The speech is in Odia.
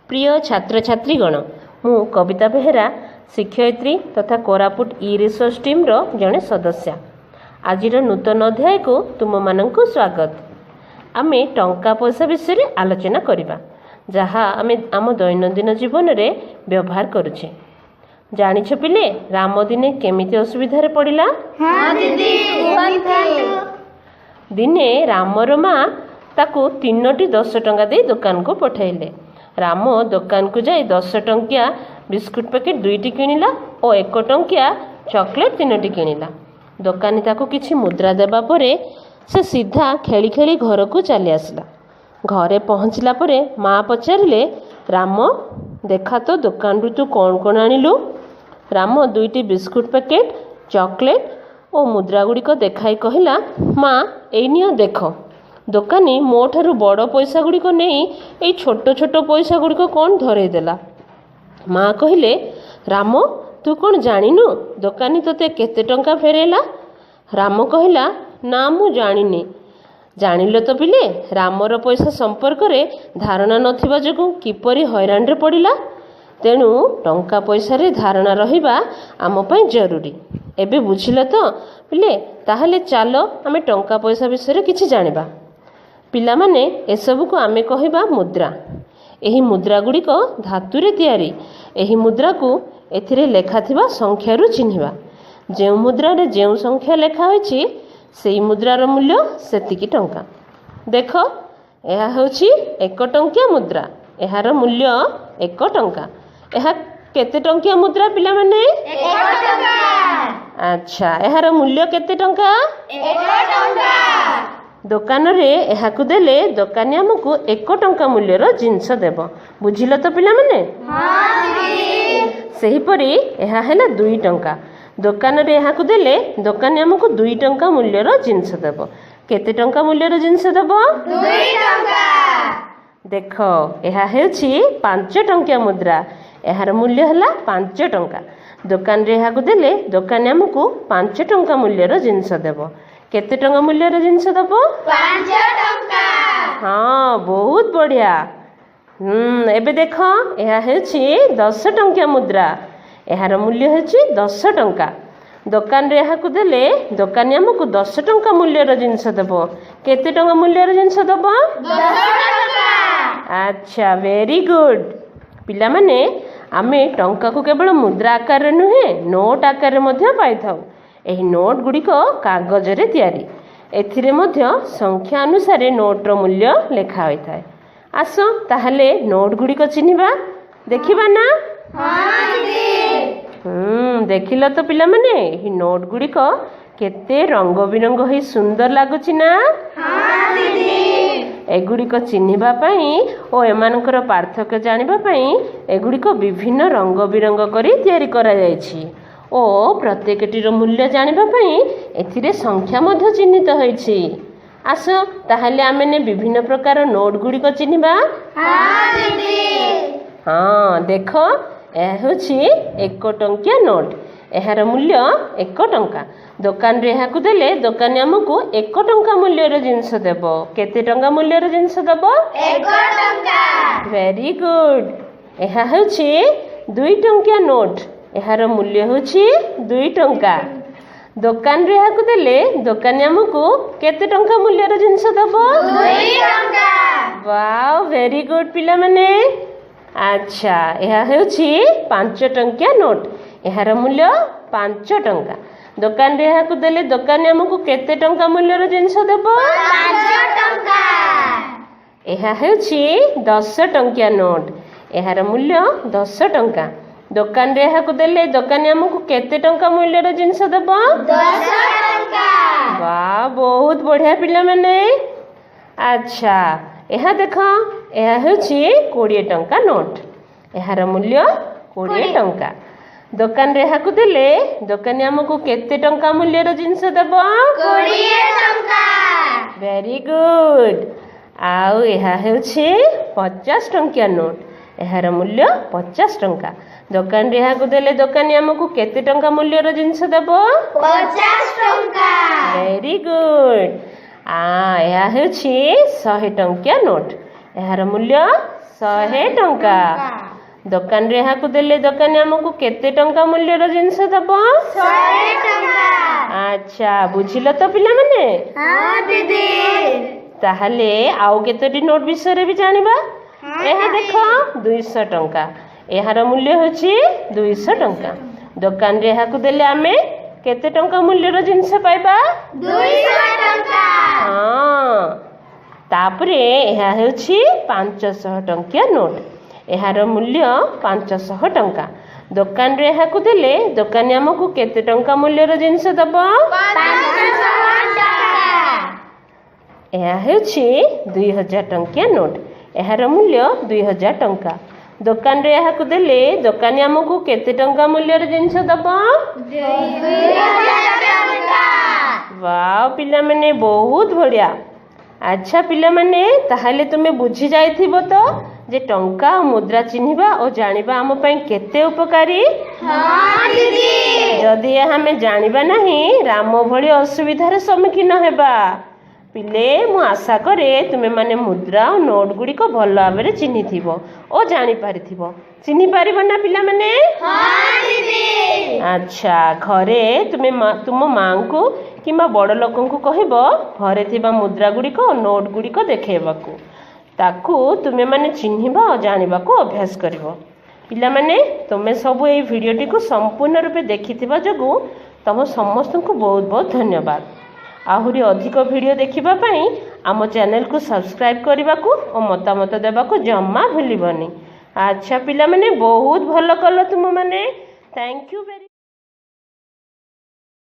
ପ୍ରିୟ ଛାତ୍ରଛାତ୍ରୀଗଣ, ମୁଁ କବିତା ବେହେରା, ଶିକ୍ଷୟିତ୍ରୀ ତଥା କୋରାପୁଟ ଇ ରିସୋର୍ସ ଟିମ୍ର ଜଣେ ସଦସ୍ୟା। ଆଜିର ନୂତନ ଅଧ୍ୟାୟକୁ ତୁମମାନଙ୍କୁ ସ୍ୱାଗତ। ଆମେ ଟଙ୍କା ପଇସା ବିଷୟରେ ଆଲୋଚନା କରିବା, ଯାହା ଆମେ ଆମ ଦୈନନ୍ଦିନ ଜୀବନରେ ବ୍ୟବହାର କରୁଛେ। ଜାଣିଛ ପିଲେ, ରାମ ଦିନେ କେମିତି ଅସୁବିଧାରେ ପଡ଼ିଲା? ହଁ ଦିଦି, କୁହନ୍ତୁ। ଦିନେ ରାମର ମା ତାକୁ ତିନୋଟି 10 ଟଙ୍କା ଦେଇ ଦୋକାନକୁ ପଠାଇଲେ। ରାମ ଦୋକାନକୁ ଯାଇ 10 ଟଙ୍କିଆ ବିସ୍କୁଟ ପ୍ୟାକେଟ୍ ଦୁଇଟି କିଣିଲା ଓ 1 ଟଙ୍କିଆ ଚକୋଲେଟ୍ ତିନୋଟି କିଣିଲା। ଦୋକାନୀ ତାକୁ କିଛି ମୁଦ୍ରା ଦେବା ପରେ ସେ ସିଧା ଖେଳି ଖେଳି ଘରକୁ ଚାଲି ଆସିଲା। ଘରେ ପହଞ୍ଚିଲା ପରେ ମା ପଚାରିଲେ, "ରାମ, ଦେଖା ତ ଦୋକାନରୁ ତୁ କ'ଣ କ'ଣ ଆଣିଲୁ?" ରାମ ଦୁଇଟି ବିସ୍କୁଟ ପ୍ୟାକେଟ୍, ଚକୋଲେଟ୍ ଓ ମୁଦ୍ରା ଗୁଡ଼ିକ ଦେଖାଇ କହିଲା, "ମା, ଏଇ ନିଅ ଦେଖ। ଦୋକାନୀ ମୋ ଠାରୁ ବଡ଼ ପଇସା ଗୁଡ଼ିକ ନେଇ ଏଇ ଛୋଟ ଛୋଟ ପଇସା ଗୁଡ଼ିକ କ'ଣ ଧରେଇ ଦେଲା?" ମା କହିଲେ, "ରାମ, ତୁ କ'ଣ ଜାଣିନୁ ଦୋକାନୀ ତୋତେ କେତେ ଟଙ୍କା ଫେରେଇଲା?" ରାମ କହିଲା, "ନା, ମୁଁ ଜାଣିନି।" ଜାଣିଲ ତ ପିଲେ, ରାମର ପଇସା ସମ୍ପର୍କରେ ଧାରଣା ନଥିବା ଯୋଗୁଁ କିପରି ହଇରାଣରେ ପଡ଼ିଲା? ତେଣୁ ଟଙ୍କା ପଇସାରେ ଧାରଣା ରହିବା ଆମ ପାଇଁ ଜରୁରୀ। ଏବେ ବୁଝିଲ ତ ପିଲେ? ତାହେଲେ ଚାଲ, ଆମେ ଟଙ୍କା ପଇସା ବିଷୟରେ କିଛି ଜାଣିବା। ପିଲାମାନେ, ଏସବୁକୁ ଆମେ କହିବା ମୁଦ୍ରା। ଏହି ମୁଦ୍ରା ଗୁଡ଼ିକ ଧାତୁରେ ତିଆରି। ଏହି ମୁଦ୍ରାକୁ ଏଥିରେ ଲେଖାଥିବା ସଂଖ୍ୟାରୁ ଚିହ୍ନିବା। ଯେଉଁ ମୁଦ୍ରାରେ ଯେଉଁ ସଂଖ୍ୟା ଲେଖା ହୋଇଛି, ସେଇ ମୁଦ୍ରାର ମୂଲ୍ୟ ସେତିକି ଟଙ୍କା। ଦେଖ, ଏହା ହେଉଛି 1 ଟଙ୍କିଆ ମୁଦ୍ରା। ଏହାର ମୂଲ୍ୟ 1 ଟଙ୍କା। ଏହା କେତେ ଟଙ୍କିଆ ମୁଦ୍ରା ପିଲାମାନେ? 1 ଟଙ୍କା। ଆଚ୍ଛା, ଏହାର ମୂଲ୍ୟ କେତେ ଟଙ୍କା? 1 ଟଙ୍କା। ଦୋକାନରେ ଏହାକୁ ଦେଲେ ଦୋକାନୀ ଆମକୁ 1 ଟଙ୍କା ମୂଲ୍ୟର ଜିନିଷ ଦେବ। ବୁଝିଲ ତ ପିଲାମାନେ? ହଁ ଦିଦି। ସେହିପରି ଏହା ହେଲା 2 ଟଙ୍କା। ଦୋକାନରେ ଏହାକୁ ଦେଲେ ଦୋକାନୀ ଆମକୁ 2 ଟଙ୍କା ମୂଲ୍ୟର ଜିନିଷ ଦେବ। କେତେ ଟଙ୍କା ମୂଲ୍ୟର ଜିନିଷ ଦେବ? 2 ଟଙ୍କା। ଦେଖ, ଏହା ହେଉଛି 5 ଟଙ୍କିଆ ମୁଦ୍ରା। ଏହାର ମୂଲ୍ୟ ହେଲା 5 ଟଙ୍କା। ଦୋକାନରେ ଏହାକୁ ଦେଲେ ଦୋକାନୀ ଆମକୁ 5 ଟଙ୍କା ମୂଲ୍ୟର ଜିନିଷ ଦେବ। କେତେ ଟଙ୍କା ମୂଲ୍ୟର ଜିନିଷ ଦେବ? 5 ଟଙ୍କା। ହଁ, ବହୁତ ବଢ଼ିଆ। ଏବେ ଦେଖ, ଏହା ହେଉଛି 10 ଟଙ୍କିଆ ମୁଦ୍ରା। ଏହାର ମୂଲ୍ୟ ହେଉଛି 10 ଟଙ୍କା। ଦୋକାନରେ ଏହାକୁ ଦେଲେ ଦୋକାନୀ ଆମକୁ 10 ଟଙ୍କା ମୂଲ୍ୟର ଜିନିଷ ଦେବ। କେତେ ଟଙ୍କା ମୂଲ୍ୟର ଜିନିଷ ଦେବ? 10 ଟଙ୍କା। ଆଚ୍ଛା, ଭେରି ଗୁଡ୍। ପିଲାମାନେ, ଆମେ ଟଙ୍କାକୁ କେବଳ ମୁଦ୍ରା ଆକାରରେ ନୁହେଁ, ନୋଟ୍ ଆକାରରେ ମଧ୍ୟ ପାଇଥାଉ। ଏହି ନୋଟ୍ ଗୁଡ଼ିକ କାଗଜରେ ତିଆରି। ଏଥିରେ ମଧ୍ୟ ସଂଖ୍ୟା ଅନୁସାରେ ନୋଟ୍ର ମୂଲ୍ୟ ଲେଖା ହୋଇଥାଏ। ଆସ ତାହେଲେ ନୋଟ୍ ଗୁଡ଼ିକ ଚିହ୍ନିବା, ଦେଖିବା ନା? ହଁ ଦିଦି। ଦେଖିଲ ତ ପିଲାମାନେ, ଏହି ନୋଟ୍ ଗୁଡ଼ିକ କେତେ ରଙ୍ଗ ବିରଙ୍ଗ ହେଇ ସୁନ୍ଦର ଲାଗୁଛି ନା? ହଁ ଦିଦି। ଏଗୁଡ଼ିକ ଚିହ୍ନିବା ପାଇଁ ଓ ଏମାନଙ୍କର ପାର୍ଥକ୍ୟ ଜାଣିବା ପାଇଁ ଏଗୁଡ଼ିକ ବିଭିନ୍ନ ରଙ୍ଗ ବିରଙ୍ଗ କରି ତିଆରି କରାଯାଇଛି ଓ ପ୍ରତ୍ୟେକଟିର ମୂଲ୍ୟ ଜାଣିବା ପାଇଁ ଏଥିରେ ସଂଖ୍ୟା ମଧ୍ୟ ଚିହ୍ନିତ ହୋଇଛି। ଆସ ତାହେଲେ ଆମେ ବିଭିନ୍ନ ପ୍ରକାର ନୋଟ୍ ଗୁଡ଼ିକ ଚିହ୍ନିବା। ହଁ ଦିଦି। ହଁ, ଦେଖ, ଏହା ହେଉଛି 1 ଟଙ୍କିଆ ନୋଟ୍। ଏହାର ମୂଲ୍ୟ 1 ଟଙ୍କା। ଦୋକାନରେ ଏହାକୁ ଦେଲେ ଦୋକାନୀ ଆମକୁ 1 ଟଙ୍କା ମୂଲ୍ୟର ଜିନିଷ ଦେବ। କେତେ ଟଙ୍କା ମୂଲ୍ୟର ଜିନିଷ ଦେବ? 1 ଟଙ୍କା। Very good. ଏହା ହେଉଛି 2 ଟଙ୍କିଆ ନୋଟ୍। ଏହାର ମୂଲ୍ୟ ହେଉଛି 2 ଟଙ୍କା। ଦୋକାନରେ ଏହାକୁ ଦେଲେ ଦୋକାନୀ ଆମକୁ କେତେ ଟଙ୍କା ମୂଲ୍ୟର ଜିନିଷ ଦେବ? 2 ଟଙ୍କା। ୱାଓ, ଭେରି ଗୁଡ୍ ପିଲାମାନେ। ଆଚ୍ଛା, ଏହା ହେଉଛି 5 ଟଙ୍କିଆ ନୋଟ୍। ଏହାର ମୂଲ୍ୟ 5 ଟଙ୍କା। ଦୋକାନରେ ଏହାକୁ ଦେଲେ ଦୋକାନୀ ଆମକୁ କେତେ ଟଙ୍କା ମୂଲ୍ୟର ଜିନିଷ ଦେବ? 5 ଟଙ୍କା। ଏହା ହେଉଛି 10 ଟଙ୍କିଆ ନୋଟ୍। ଏହାର ମୂଲ୍ୟ 10 ଟଙ୍କା। ଦୋକାନରେ ଏହାକୁ ଦେଲେ ଦୋକାନୀ ଆମକୁ କେତେ ଟଙ୍କା ମୂଲ୍ୟର ଜିନିଷ ଦେବ? 10 ଟଙ୍କା। ବା, ବହୁତ ବଢ଼ିଆ ପିଲାମାନେ। ଆଚ୍ଛା, ଏହା ଦେଖ, ଏହା ହେଉଛି 20 ଟଙ୍କା ନୋଟ୍। ଏହାର ମୂଲ୍ୟ 20 ଟଙ୍କା। ଦୋକାନରେ ଏହାକୁ ଦେଲେ ଦୋକାନୀ ଆମକୁ କେତେ ଟଙ୍କା ମୂଲ୍ୟର ଜିନିଷ ଦେବ? 20 ଟଙ୍କା। Very good. ଆଉ ଏହା ହେଉଛି 50 ଟଙ୍କିଆ ନୋଟ୍। ଏହାର ମୂଲ୍ୟ 50 ଟଙ୍କା। ଦୋକାନରେ ଏହାକୁ ଦେଲେ ଦୋକାନୀ ଆମକୁ କେତେ ଟଙ୍କା ମୂଲ୍ୟର ଜିନିଷ ଦେବ? 50 ଟଙ୍କା। Very good. ଏହା ହେଉଛି 100 ଟଙ୍କିଆ ନୋଟ୍। ଏହାର ମୂଲ୍ୟ 100 ଟଙ୍କା। ଦୋକାନରେ ଏହାକୁ ଦେଲେ ଦୋକାନୀ ଆମକୁ କେତେ ଟଙ୍କା ମୂଲ୍ୟର ଜିନିଷ ଦେବ? 100 ଟଙ୍କା। ଆଚ୍ଛା, ବୁଝିଲ ତ ପିଲାମାନେ? ହଁ ଦିଦି। ତାହେଲେ ଆଉ କେତୋଟି ନୋଟ ବିଷୟରେ ବି ଜାଣିବା। ଏହା ଦେଖ, 200 ଟଙ୍କା। ଏହାର ମୂଲ୍ୟ ହେଉଛି 200 ଟଙ୍କା। ଦୋକାନରେ ଏହାକୁ ଦେଲେ ଆମେ କେତେ ଟଙ୍କା ମୂଲ୍ୟର ଜିନିଷ ପାଇବା? 200 ଟଙ୍କା। ହଁ, ତାପରେ ଏହା ହେଉଛି 500 ଟଙ୍କିଆ ନୋଟ। ଏହାର ମୂଲ୍ୟ 500 ଟଙ୍କା। ଦୋକାନରେ ଏହାକୁ ଦେଲେ ଦୋକାନୀ ଆମକୁ କେତେ ଟଙ୍କା ମୂଲ୍ୟର ଜିନିଷ ଦେବ? 500 ଟଙ୍କା। ଏହା ହେଉଛି 2000 ଟଙ୍କିଆ ନୋଟ। ଏହାର ମୂଲ୍ୟ 2000 ଟଙ୍କା। ଦୋକାନରେ ଏହାକୁ ଦେଲେ ଦୋକାନୀ ଆମକୁ କେତେ ଟଙ୍କା ମୂଲ୍ୟର ଜିନିଷ ଦେବ? 2000 ଟଙ୍କା। ୱାଓ ପିଲାମାନେ, ବହୁତ ବଢ଼ିଆ। ଆଚ୍ଛା ପିଲାମାନେ, ତାହେଲେ ତୁମେ ବୁଝି ଯାଇଥିବ ତ ଯେ ଟଙ୍କା ଓ ମୁଦ୍ରା ଚିହ୍ନିବା ଓ ଜାଣିବା ଆମ ପାଇଁ କେତେ ଉପକାରୀ? ହଁ ଦିଦି। ଯଦି ଏହା ଆମେ ଜାଣିବା ନାହିଁ, ରାମ ଭଳି ଅସୁବିଧାର ସମ୍ମୁଖୀନ ହେବା। ପିଲେ, ମୁଁ ଆଶା କରେ ତୁମେମାନେ ମୁଦ୍ରା ଓ ନୋଟ ଗୁଡ଼ିକ ଭଲ ଭାବରେ ଚିହ୍ନିଥିବ ଓ ଜାଣିପାରିଥିବ। ଚିହ୍ନି ପାରିବ ନା ପିଲାମାନେ? ହଁ ଦିଦି। ଆଚ୍ଛା, ଘରେ ତୁମେ ତୁମ ମାଙ୍କୁ କିମ୍ବା ବଡ଼ ଲୋକଙ୍କୁ କହିବ ଘରେ ଥିବା ମୁଦ୍ରା ଗୁଡ଼ିକ ଓ ନୋଟ ଗୁଡ଼ିକ ଦେଖେଇବାକୁ। ତାକୁ ତୁମେମାନେ ଚିହ୍ନିବା ଓ ଜାଣିବାକୁ ଅଭ୍ୟାସ କରିବ। ପିଲାମାନେ, ତୁମେ ସବୁ ଏଇ ଭିଡ଼ିଓଟିକୁ ସମ୍ପୂର୍ଣ୍ଣ ରୂପେ ଦେଖିଥିବା ଯୋଗୁଁ ତମ ସମସ୍ତଙ୍କୁ ବହୁତ ବହୁତ ଧନ୍ୟବାଦ। ଆହୁରି ଅଧିକ ଭିଡ଼ିଓ ଦେଖିବା ପାଇଁ ଆମ ଚ୍ୟାନେଲକୁ ସବସ୍କ୍ରାଇବ୍ କରିବାକୁ ଓ ମତାମତ ଦେବାକୁ ଜମା ଭୁଲିବନି। ଆଚ୍ଛା ପିଲାମାନେ, ବହୁତ ଭଲ କଲ ତୁମମାନେ। Thank you very